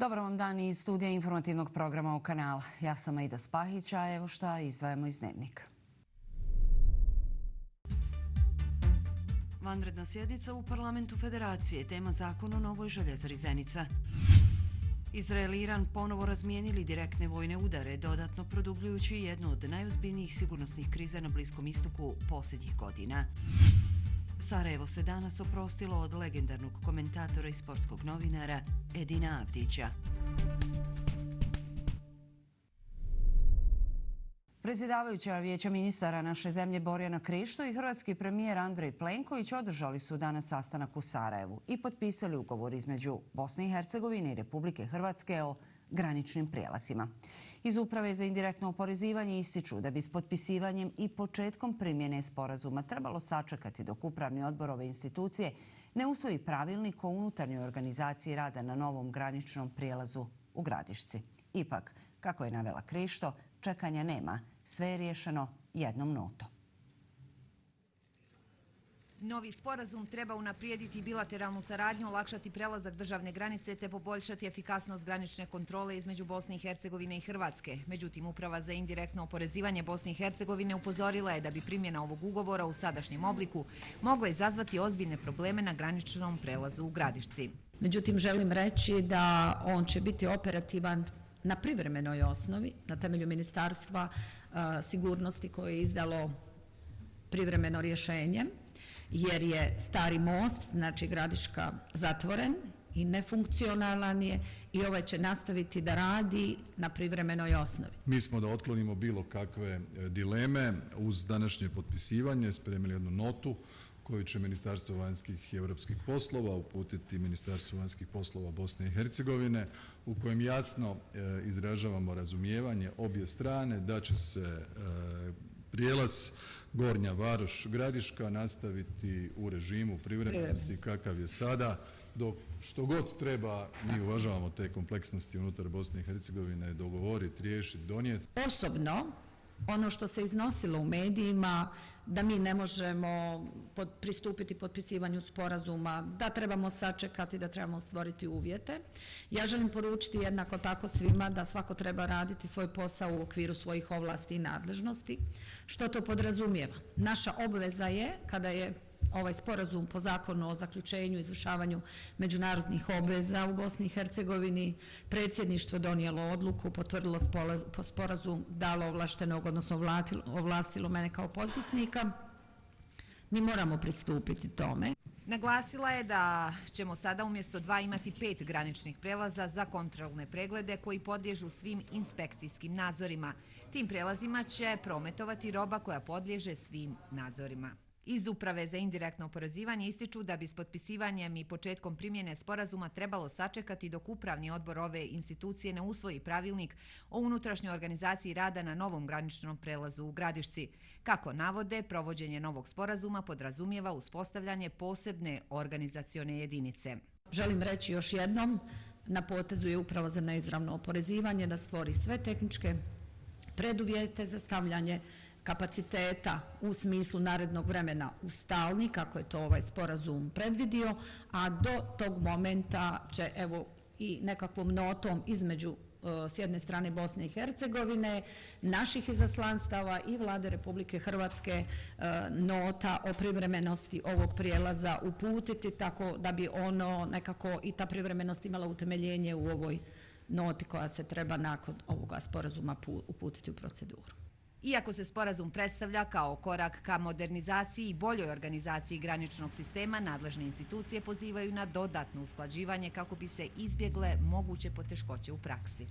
Dobar vam dan iz studija informativnog programa ovog kanala. Ja sam Aida Spahić, a evo šta izdvajamo iz Dnevnika. Vanredna sjednica u parlamentu Federacije, tema zakon o novoj željezari Zenica. Izrael i Iran ponovo razmijenili direktne vojne udare, dodatno produbljujući jednu od najozbiljnijih sigurnosnih kriza na Bliskom istoku posljednjih godina. Sarajevo se danas oprostilo od legendarnog komentatora i sportskog novinara Edina Avdića. Predsjedavajuća Vijeća ministara naše zemlje Borjana Krišto i hrvatski premijer Andrej Plenković održali su danas sastanak u Sarajevu i potpisali ugovor između Bosne i Hercegovine i Republike Hrvatske o graničnim prijelazima. Iz Uprave za indirektno oporezivanje ističu da bi s potpisivanjem i početkom primjene sporazuma trebalo sačekati dok Upravni odbor ove institucije ne usvoji pravilnik o unutarnjoj organizaciji rada na novom graničnom prijelazu u Gradišci. Ipak, kako je navela Krišto, čekanja nema. Sve je riješeno jednom notom. Novi sporazum treba unaprijediti bilateralnu saradnju, olakšati prelazak državne granice te poboljšati efikasnost granične kontrole između Bosne i Hercegovine i Hrvatske. Međutim, Uprava za indirektno oporezivanje Bosne i Hercegovine upozorila je da bi primjena ovog ugovora u sadašnjem obliku mogla izazvati ozbiljne probleme na graničnom prelazu u Gradišci. Međutim, želim reći da on će biti operativan na privremenoj osnovi, na temelju Ministarstva sigurnosti koje je izdalo privremeno rješenje, jer je stari most, znači Gradiška, zatvoren i nefunkcionalan je i ovaj će nastaviti da radi na privremenoj osnovi. Mi smo da otklonimo bilo kakve dileme uz današnje potpisivanje spremili jednu notu koju će Ministarstvo vanjskih i europskih poslova uputiti Ministarstvo vanjskih poslova Bosne i Hercegovine u kojem jasno izražavamo razumijevanje obje strane da će se prijelaz Gornja Varoš Gradiška nastaviti u režimu privremenosti kakav je sada, dok što god treba, mi uvažavamo te kompleksnosti unutar Bosne i Hercegovine, dogovoriti, riješiti, donijeti. Osobno, ono što se iznosilo u medijima, da mi ne možemo pristupiti potpisivanju sporazuma, da trebamo sačekati, da trebamo stvoriti uvjete. Ja želim poručiti jednako tako svima da svako treba raditi svoj posao u okviru svojih ovlasti i nadležnosti. Što to podrazumijeva? Naša obveza je, kada je ovaj sporazum po zakonu o zaključenju i izvršavanju međunarodnih obveza u Bosni i Hercegovini, predsjedništvo donijelo odluku, potvrdilo sporazum, dalo ovlaštenog, odnosno ovlastilo mene kao potpisnika. Mi moramo pristupiti tome. Naglasila je da ćemo sada umjesto 2 imati 5 graničnih prelaza za kontrolne preglede koji podliježu svim inspekcijskim nadzorima. Tim prelazima će prometovati roba koja podliježe svim nadzorima. Iz Uprave za indirektno oporezivanje ističu da bi s potpisivanjem i početkom primjene sporazuma trebalo sačekati dok Upravni odbor ove institucije ne usvoji pravilnik o unutrašnjoj organizaciji rada na novom graničnom prelazu u Gradišci. Kako navode, provođenje novog sporazuma podrazumijeva uspostavljanje posebne organizacione jedinice. Želim reći još jednom, na potezu je Uprava za neizravno oporezivanje da stvori sve tehničke preduvjete za stavljanje kapaciteta u smislu narednog vremena u stalni, kako je to ovaj sporazum predvidio, a do tog momenta će evo i nekakvom notom između s jedne strane Bosne i Hercegovine, naših izaslanstava i Vlade Republike Hrvatske nota o privremenosti ovog prijelaza uputiti, tako da bi ono nekako i ta privremenost imala utemeljenje u ovoj noti koja se treba nakon ovoga sporazuma uputiti u proceduru. Iako se sporazum predstavlja kao korak ka modernizaciji i boljoj organizaciji graničnog sistema, nadležne institucije pozivaju na dodatno usklađivanje kako bi se izbjegle moguće poteškoće u praksi.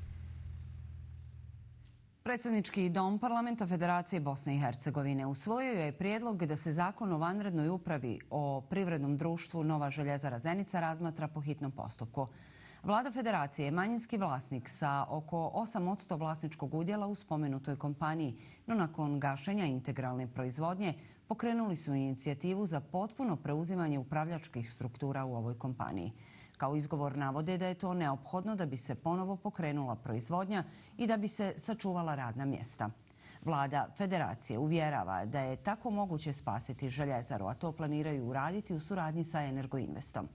Predsjednički dom Parlamenta Federacije Bosne i Hercegovine usvojio je prijedlog da se zakon o vanrednoj upravi o privrednom društvu Nova željezara Zenica razmatra po hitnom postupku. Vlada Federacije je manjinski vlasnik sa oko 8% vlasničkog udjela u spomenutoj kompaniji, no nakon gašenja integralne proizvodnje pokrenuli su inicijativu za potpuno preuzimanje upravljačkih struktura u ovoj kompaniji. Kao izgovor navode da je to neophodno da bi se ponovo pokrenula proizvodnja i da bi se sačuvala radna mjesta. Vlada Federacije uvjerava da je tako moguće spasiti željezaru, a to planiraju uraditi u suradnji sa Energoinvestom.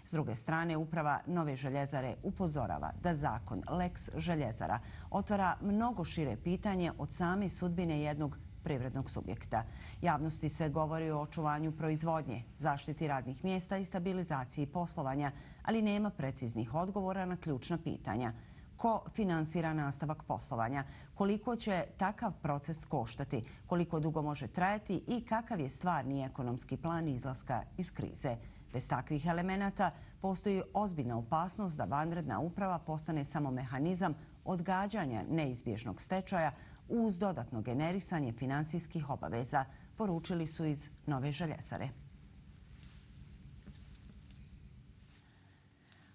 S druge strane, uprava Nove željezare upozorava da zakon Lex željezara otvara mnogo šire pitanje od same sudbine jednog privrednog subjekta. Javnosti se govori o očuvanju proizvodnje, zaštiti radnih mjesta i stabilizaciji poslovanja, ali nema preciznih odgovora na ključna pitanja. Ko finansira nastavak poslovanja? Koliko će takav proces koštati? Koliko dugo može trajati i kakav je stvarni ekonomski plan izlaska iz krize? Bez takvih elemenata postoji ozbiljna opasnost da vanredna uprava postane samo mehanizam odgađanja neizbježnog stečaja uz dodatno generisanje finansijskih obaveza, poručili su iz Nove željezare.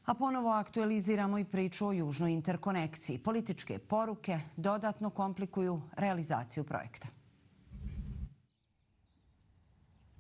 A ponovo aktualiziramo i priču o južnoj interkonekciji. Političke poruke dodatno komplikuju realizaciju projekta.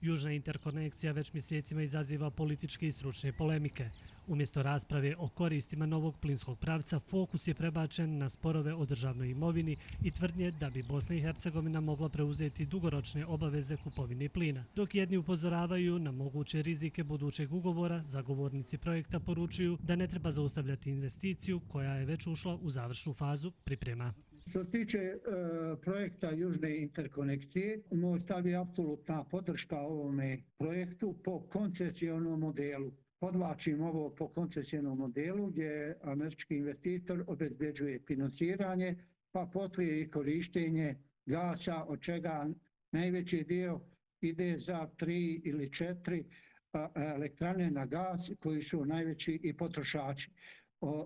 Južna interkonekcija već mjesecima izaziva političke i stručne polemike. Umjesto rasprave o koristima novog plinskog pravca, fokus je prebačen na sporove o državnoj imovini i tvrdnje da bi Bosna i Hercegovina mogla preuzeti dugoročne obaveze kupovine plina. Dok jedni upozoravaju na moguće rizike budućeg ugovora, zagovornici projekta poručuju da ne treba zaustavljati investiciju koja je već ušla u završnu fazu priprema. Što se tiče projekta Južne interkonekcije, moj stav je apsolutna podrška ovome projektu po koncesionom modelu. Podvlačim ovo po koncesionom modelu gdje američki investitor obezbeđuje finansiranje, pa poslije i korištenje gasa, od čega najveći dio ide za 3 ili 4 elektrane na gas koji su najveći i potrošači.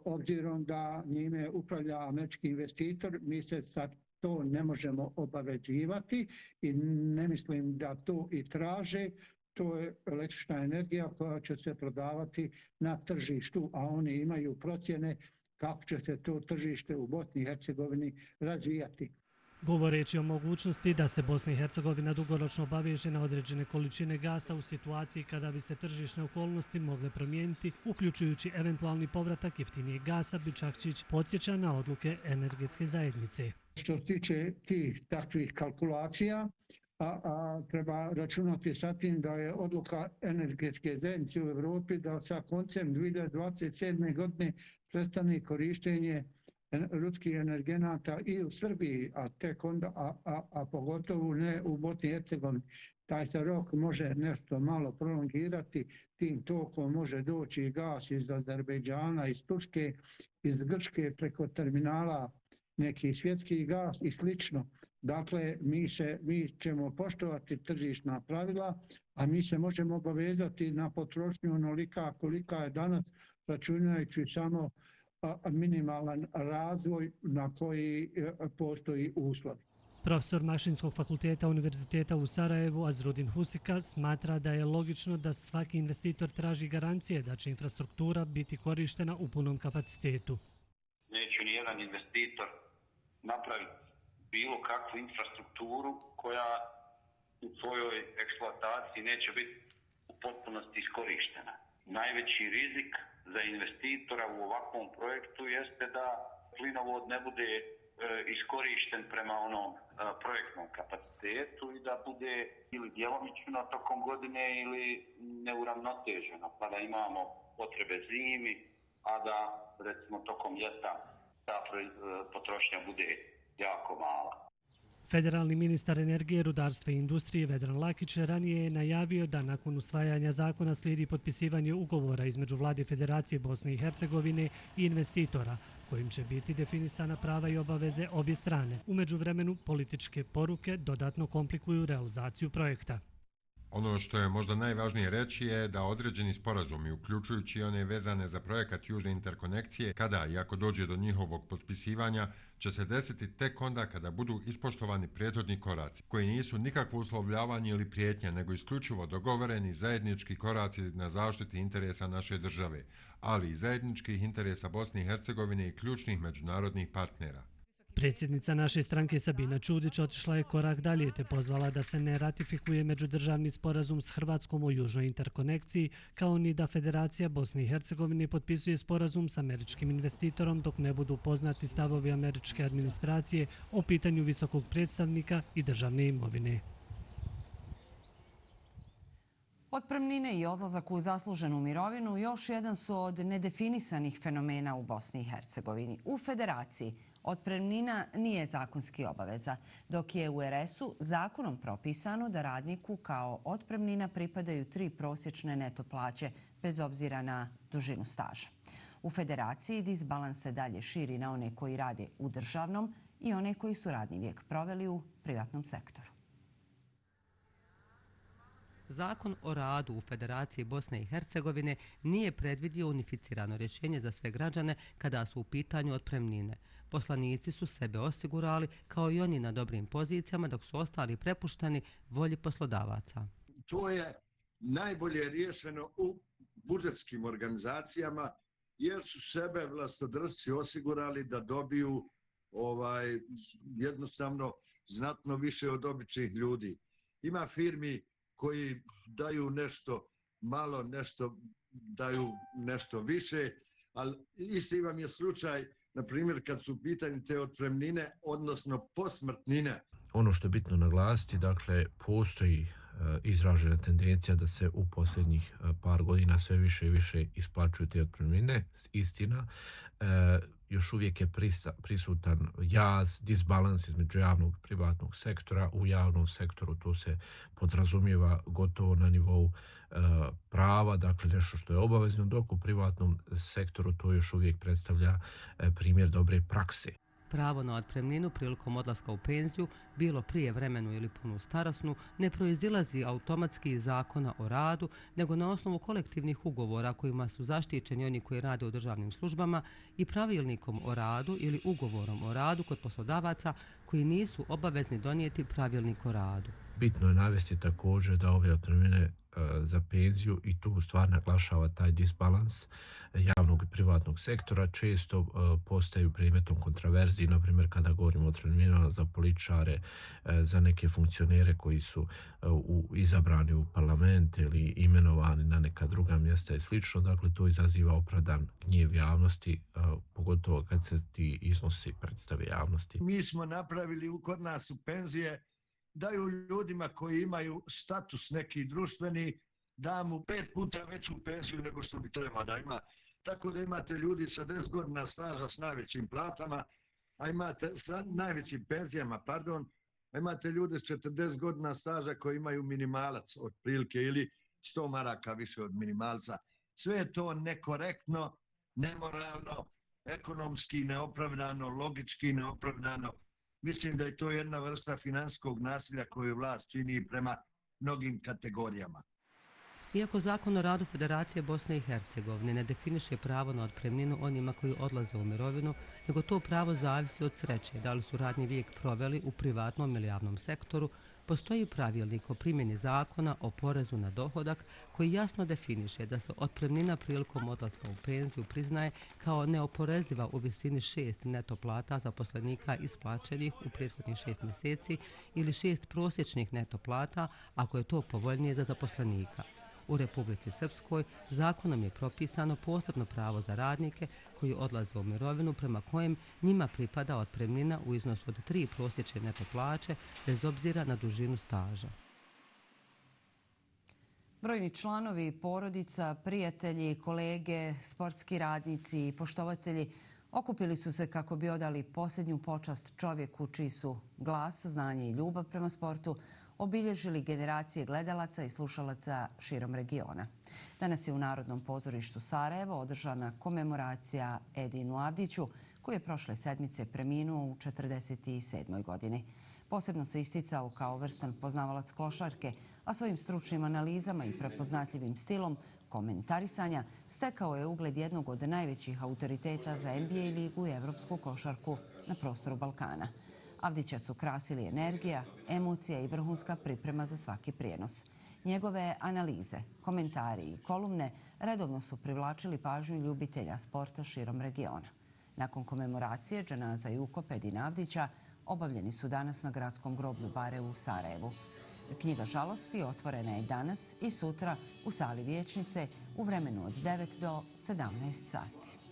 Obzirom da njime upravlja američki investitor, mi se sad to ne možemo obavezivati i ne mislim da to i traže. To je električna energija koja će se prodavati na tržištu, a oni imaju procjene kako će se to tržište u Bosni i Hercegovini razvijati. Govoreći o mogućnosti da se Bosna i Hercegovina dugoročno obaveže na određene količine gasa u situaciji kada bi se tržišne okolnosti mogle promijeniti, uključujući eventualni povratak jeftinijeg gasa, Bičakčić podsjeća na odluke energetske zajednice. Što se tiče tih takvih kalkulacija, treba računati sa tim da je odluka energetske zajednice u Evropi da sa koncem 2027. godine prestane korištenje ruskih energenata i u Srbiji, a tek onda, a pogotovo ne u Bosni i Hercegovini. Taj se rok može nešto malo prolongirati, tim tokom može doći i gas iz Azerbejdžana, iz Turske, iz Grčke preko terminala neki svjetski gas i slično. Dakle, mi ćemo poštovati tržišna pravila, a mi se možemo obavezati na potrošnju onolika kolika je danas, računajući samo minimalan razvoj na koji postoji uslov. Profesor Mašinskog fakulteta Univerziteta u Sarajevu Azrudin Husika smatra da je logično da svaki investitor traži garancije da će infrastruktura biti korištena u punom kapacitetu. Neće ni jedan investitor napraviti bilo kakvu infrastrukturu koja u svojoj eksploataciji neće biti u potpunosti iskorištena. Najveći rizik za investitora u ovakvom projektu jeste da plinovod ne bude iskorišten prema onom projektnom kapacitetu i da bude ili djelomično tokom godine ili neuravnoteženo, pa da imamo potrebe zimi, a da recimo tokom ljeta ta potrošnja bude jako mala. Federalni ministar energije, rudarstva i industrije Vedran Lakić ranije je najavio da nakon usvajanja zakona slijedi potpisivanje ugovora između Vlade Federacije Bosne i Hercegovine i investitora, kojim će biti definisana prava i obaveze obje strane. U međuvremenu političke poruke dodatno komplikuju realizaciju projekta. Ono što je možda najvažnije reći je da određeni sporazumi, uključujući one vezane za projekat Južne interkonekcije, kada i ako dođe do njihovog potpisivanja, će se desiti tek onda kada budu ispoštovani prethodni koraci, koji nisu nikakvo uslovljavanje ili prijetnja, nego isključivo dogovoreni zajednički koraci na zaštiti interesa naše države, ali i zajedničkih interesa Bosne i Hercegovine i ključnih međunarodnih partnera. Predsjednica naše stranke Sabina Čudić otišla je korak dalje te pozvala da se ne ratifikuje međudržavni sporazum s Hrvatskom o južnoj interkonekciji, kao ni da Federacija Bosne i Hercegovine potpisuje sporazum s američkim investitorom dok ne budu poznati stavovi američke administracije o pitanju visokog predstavnika i državne imovine. Otpremnine i odlazak u zasluženu mirovinu još jedan su od nedefinisanih fenomena u Bosni i Hercegovini. U Federaciji otpremnina nije zakonski obaveza, dok je u RS-u zakonom propisano da radniku kao otpremnina pripadaju 3 prosječne neto plaće, bez obzira na dužinu staža. U Federaciji disbalans se dalje širi na one koji rade u državnom i one koji su radni vijek proveli u privatnom sektoru. Zakon o radu u Federaciji Bosne i Hercegovine nije predvidio unificirano rješenje za sve građane kada su u pitanju otpremnine. Poslanici su sebe osigurali kao i oni na dobrim pozicijama, dok su ostali prepušteni volji poslodavaca. To je najbolje riješeno u budžetskim organizacijama jer su sebe vlastodržci osigurali da dobiju jednostavno znatno više od običnih ljudi. Ima firmi koji daju nešto malo, nešto daju nešto više, ali isti vam je slučaj, na primjer, kad su u pitanju te otpremnine, odnosno posmrtnine. Ono što je bitno naglasiti, dakle, postoji izražena tendencija da se u posljednjih par godina sve više i više isplaćuju te otpremnine. Istina, još uvijek je prisutan jaz, disbalans između javnog i privatnog sektora. U javnom sektoru to se podrazumijeva gotovo na nivou prava, dakle nešto što je obavezno, dok u privatnom sektoru to još uvijek predstavlja primjer dobre prakse. Pravo na otpremninu prilikom odlaska u penziju, bilo prije vremenu ili punu starosnu, ne proizilazi automatski iz zakona o radu, nego na osnovu kolektivnih ugovora kojima su zaštićeni oni koji rade u državnim službama i pravilnikom o radu ili ugovorom o radu kod poslodavaca koji nisu obavezni donijeti pravilnik o radu. Bitno je navesti također da ove otpremnine za penziju, i tu stvar naglašava taj disbalans javnog i privatnog sektora, često postaju predmetom kontraverziji, na primjer kada govorimo o otpremninama za političare, za neke funkcionere koji su izabrani u parlament ili imenovani na neka druga mjesta i slično. Dakle, to izaziva opravdan gnjev javnosti, pogotovo kad se ti iznosi predstave javnosti. Mi smo napravili kod nas u penzije, daju ljudima koji imaju status neki društveni, da mu 5 puta veću penziju nego što bi trebalo da ima. Tako da imate ljudi sa 10 godina staža s najvećim platama, a imate sa najvećim penzijama, a imate ljude s 40 godina staža koji imaju minimalac otprilike ili 100 maraka više od minimalca. Sve je to nekorektno, nemoralno, ekonomski neopravdano, logički neopravdano. Mislim da je to jedna vrsta financijskog nasilja koju vlast čini prema mnogim kategorijama. Iako Zakon o radu Federacije Bosne i Hercegovine ne definiše pravo na otpremninu onima koji odlaze u mirovinu, nego to pravo zavisi od sreće, da li su radni vijek proveli u privatnom ili javnom sektoru, postoji pravilnik o primjeni zakona o porezu na dohodak koji jasno definiše da se otpremnina prilikom odlaska u penziju priznaje kao neoporeziva u visini 6 neto plata zaposlenika isplaćenih u prethodnih 6 mjeseci ili 6 prosječnih neto plata ako je to povoljnije za zaposlenika. U Republici Srpskoj zakonom je propisano posebno pravo za radnike koji odlaze u mirovinu prema kojem njima pripada otpremnina u iznosu od 3 prosječne neto plaće bez obzira na dužinu staža. Brojni članovi porodica, prijatelji, kolege, sportski radnici i poštovatelji okupili su se kako bi odali posljednju počast čovjeku čiji su glas, znanje i ljubav prema sportu obilježili generacije gledalaca i slušalaca širom regiona. Danas je u Narodnom pozorištu Sarajevo održana komemoracija Edinu Avdiću, koji je prošle sedmice preminuo u 47. godini. Posebno se isticao kao vrstan poznavalac košarke, a svojim stručnim analizama i prepoznatljivim stilom komentarisanja stekao je ugled jednog od najvećih autoriteta za NBA ligu i evropsku košarku na prostoru Balkana. Avdića su krasili energija, emocija i vrhunska priprema za svaki prijenos. Njegove analize, komentari i kolumne redovno su privlačili pažnju ljubitelja sporta širom regiona. Nakon komemoracije, dženaza i ukop Edina Avdića obavljeni su danas na gradskom groblju Bare u Sarajevu. Knjiga žalosti otvorena je danas i sutra u sali vijećnice u vremenu od 9 do 17 sati.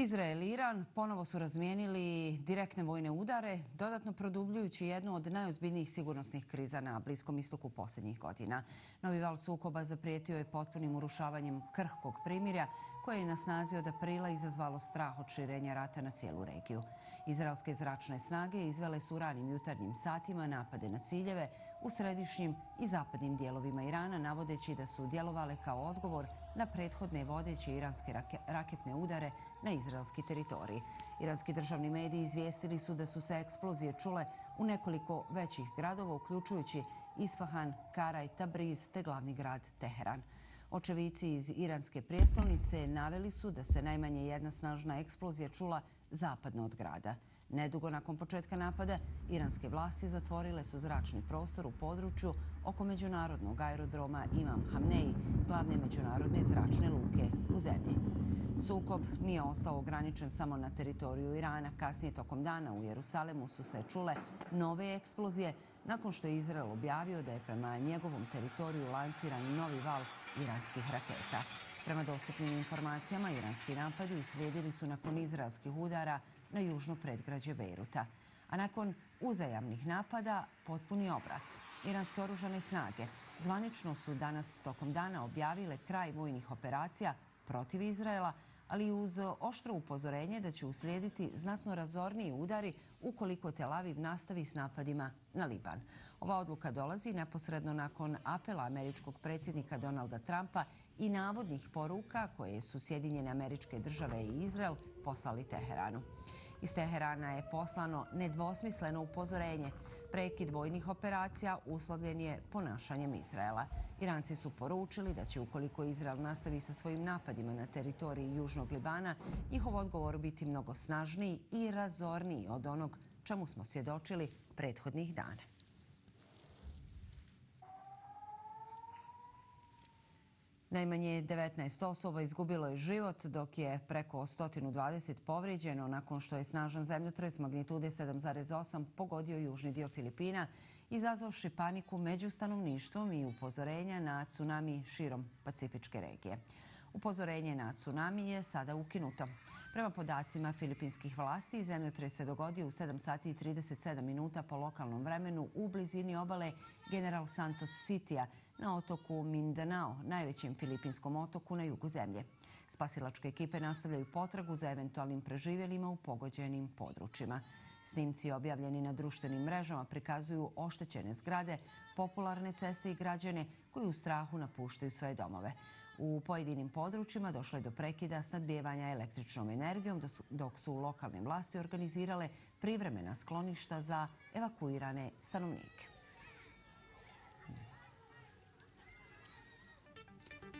Izrael i Iran ponovo su razmijenili direktne vojne udare, dodatno produbljujući jednu od najozbiljnijih sigurnosnih kriza na Bliskom istoku posljednjih godina. Novi val sukoba zaprijetio je potpunim urušavanjem krhkog primirja koje je na snazi od aprila izazvalo strah od širenja rata na cijelu regiju. Izraelske zračne snage izvele su u ranim jutarnjim satima napade na ciljeve u središnjim i zapadnim dijelovima Irana, navodeći da su djelovale kao odgovor na prethodne vodeće iranske raketne udare na izraelski teritorij. Iranski državni mediji izvijestili su da su se eksplozije čule u nekoliko većih gradova, uključujući Isfahan, Karaj, Tabriz te glavni grad Teheran. Očevici iz iranske prijestolnice naveli su da se najmanje jedna snažna eksplozija čula zapadno od grada. Nedugo nakon početka napada, iranske vlasti zatvorile su zračni prostor u području oko međunarodnog aerodroma Imam Hamnei, glavne međunarodne zračne luke u zemlji. Sukob nije ostao ograničen samo na teritoriju Irana. Kasnije tokom dana u Jerusalemu su se čule nove eksplozije nakon što je Izrael objavio da je prema njegovom teritoriju lansiran novi val iranskih raketa. Prema dostupnim informacijama, iranski napadi uslijedili su nakon izraelskih udara na južno predgrađe Bejruta. A nakon uzajamnih napada, potpuni obrat. Iranske oružane snage zvanično su danas tokom dana objavile kraj vojnih operacija protiv Izraela, ali uz oštro upozorenje da će uslijediti znatno razorniji udari ukoliko Tel Aviv nastavi s napadima na Liban. Ova odluka dolazi neposredno nakon apela američkog predsjednika Donalda Trumpa i navodnih poruka koje su Sjedinjene Američke Države i Izrael poslali Teheranu. Iz Teherana je poslano nedvosmisleno upozorenje. Prekid vojnih operacija uslovljen je ponašanjem Izraela. Iranci su poručili da će, ukoliko Izrael nastavi sa svojim napadima na teritoriji Južnog Libana, njihov odgovor biti mnogo snažniji i razorniji od onog čemu smo svjedočili prethodnih dana. Najmanje 19 osoba izgubilo je život, dok je preko 120 povrijeđeno nakon što je snažan zemljotres magnitude 7,8 pogodio južni dio Filipina, izazvavši paniku među stanovništvom i upozorenja na tsunami širom Pacifičke regije. Upozorenje na tsunami je sada ukinuto. Prema podacima filipinskih vlasti, zemljotres se dogodio u 7 sati i 37 minuta po lokalnom vremenu u blizini obale General Santos Citya na otoku Mindanao, najvećem filipinskom otoku na jugu zemlje. Spasilačke ekipe nastavljaju potragu za eventualnim preživjelima u pogođenim područjima. Snimci objavljeni na društvenim mrežama prikazuju oštećene zgrade, popularne ceste i građane koji u strahu napuštaju svoje domove. U pojedinim područjima došlo je do prekida snabdijevanja električnom energijom, dok su lokalne vlasti organizirale privremena skloništa za evakuirane stanovnike.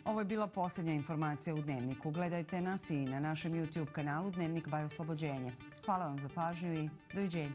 Ovo je bila posljednja informacija u Dnevniku. Gledajte nas i na našem YouTube kanalu Dnevnik by Oslobođenje. Hvala vam za pažnju i doviđenja.